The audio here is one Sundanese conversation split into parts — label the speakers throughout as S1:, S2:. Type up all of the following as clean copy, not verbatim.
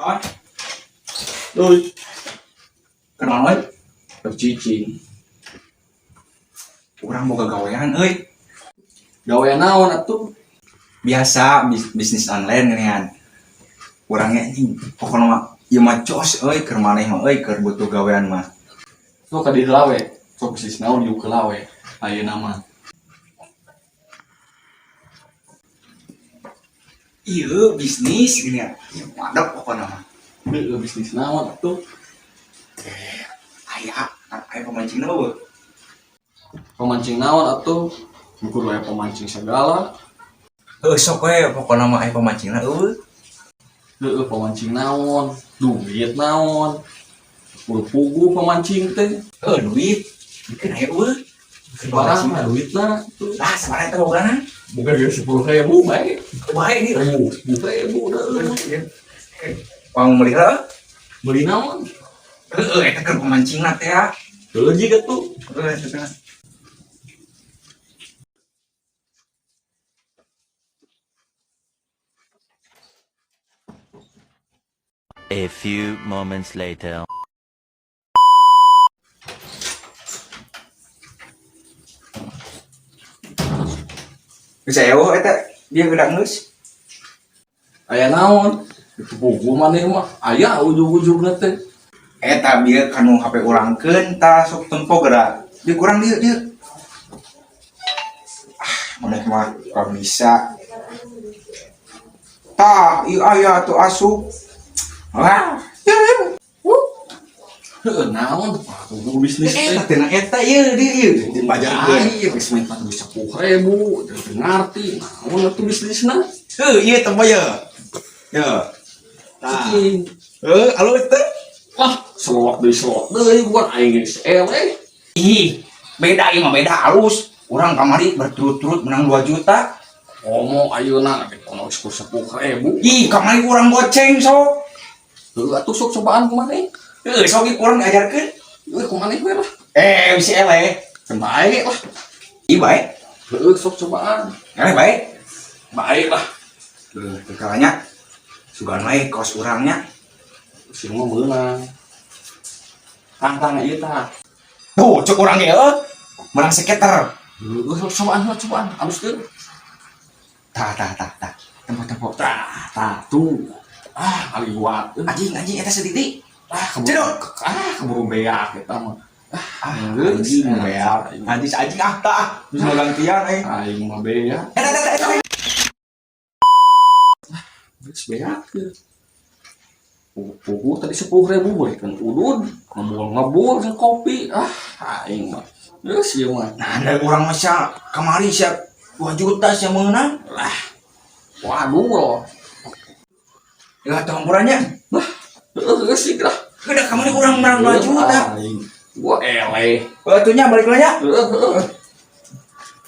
S1: Ah,
S2: Oi,
S1: kenal euy.
S2: cicing.
S1: Urang boga gawean euy.
S2: Gawean naon atuh?
S1: Biasa bisnis online geuningan. Urangnya anjing pokona mah ieu mah jos euy keur maneh mah euy keur butuh gawean mah.
S2: Sok ka dieu heula we. Sok bisnis naon diuk heula we. Ayeuna mah.
S1: Ieu bisnis geuningan. Ieu madep pokona mah.
S2: Heueuh, bisnis naon atuh?
S1: Aya, aya pemancingna eueuh.
S2: Pemancing naon atuh? Ukur we pemancing segala.
S1: Heuh sok we pokona mah aya pemancingna eueuh.
S2: Heueuh, pemancing naon? Duit naon? Kudu pugu pemancing teh.
S1: Heuh duit. Bikin aya eueuh.
S2: Barang mah duitna tuh.
S1: Lah sabaraha eta bogana?
S2: Boga ge 10.000 bae.
S1: Bae di.
S2: 10.000 deui.
S1: Pang meuli heeh.
S2: Meuli naon?
S1: Heueuh eta keur pemancingna teh ya.
S2: Heueuh jiga tuh.
S1: Heueuh eta teh.
S3: A few moments later.
S1: Bisa eueuh eta dia gedak geus.
S2: Aya naon? Itu pugu maneh mah aya ujug-ujugna teh.
S1: Eta bieu kanu HP urangkeun tah sok tempo geura. Dia kurang dieu dieu. Ah, maneh mah kurang bisa. Tah, ieu aya tuh asup. Wah,
S2: Heueuh naon? Pugu bisnis teh.
S1: eta teh na eta ieu dieu ieu dipajarkeun.
S2: Ai, geus minta duit 10.000, teu ngarti. Naon atuh bisnisna?
S1: Heuh, ieu tempo ye. Ye. Tah.
S2: Cicing.
S1: Heuh, alus teh.
S2: Wah, selot deui selot deui bukan aing geus eleh.
S1: Ih, beda ieu mah beda alus. Urang kamari berturut-turut menang 2 juta.
S2: Komo ayeuna ge kono geus ku 10.000.
S1: Ih, kamari urang goceng sok.
S2: Heueuh atuh sok cobaan kumaha?
S1: Heuh, sok ieu kurang diajarkeun.
S2: Heueuh kumaha we lah.
S1: Eh, bisi eleh.
S2: Kan bae lah.
S1: Ih, bae.
S2: Heueuh sok cobaan.
S1: Eleh bae.
S2: Bae lah.
S1: Heuh, teu kalanya. Sugan wae kos urangnya.
S2: Sing mah meunang. Tang-tang ieu tah.
S1: Tuh, cek urang ge heuh. Menang seketer.
S2: Heueuh sok cobaan lah cobaan. Aluskeun.
S1: Tah, tah, tah, tah. Tempo-tempo.
S2: Tah, tah tuh. Ah, kaliwat.
S1: Anjing, anjing eta setitik.
S2: Ah, keburu,
S1: Cedok.
S2: ah, keburu beak eta mah.
S1: Ah,
S2: Geus,
S1: anjing
S2: ah,
S1: beak. Anjing anjing ah tah. Bisa gantian euy.
S2: Aing mah beak.
S1: Eta eta eta.
S2: Geus beak. Pugu tadi 10.000 beurekeun udud, ngebul-ngebul jeung kopi. Ah, aing mah. Geus ieu mah.
S1: Nah, dari urang mah sia kamari sia 2 juta sia meunang.
S2: Lah. Waduh loh.
S1: Ya tah hampurannya.
S2: Lah, heueuh geus sih lah.
S1: Udah kamari urang menang 2 juta.
S2: Aing. Gua eleh.
S1: Atunya balik lah ya.
S2: Heueuh, heueuh.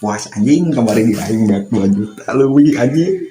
S1: Puas anjing kemarin di aing beak 2 juta leuwih anjing.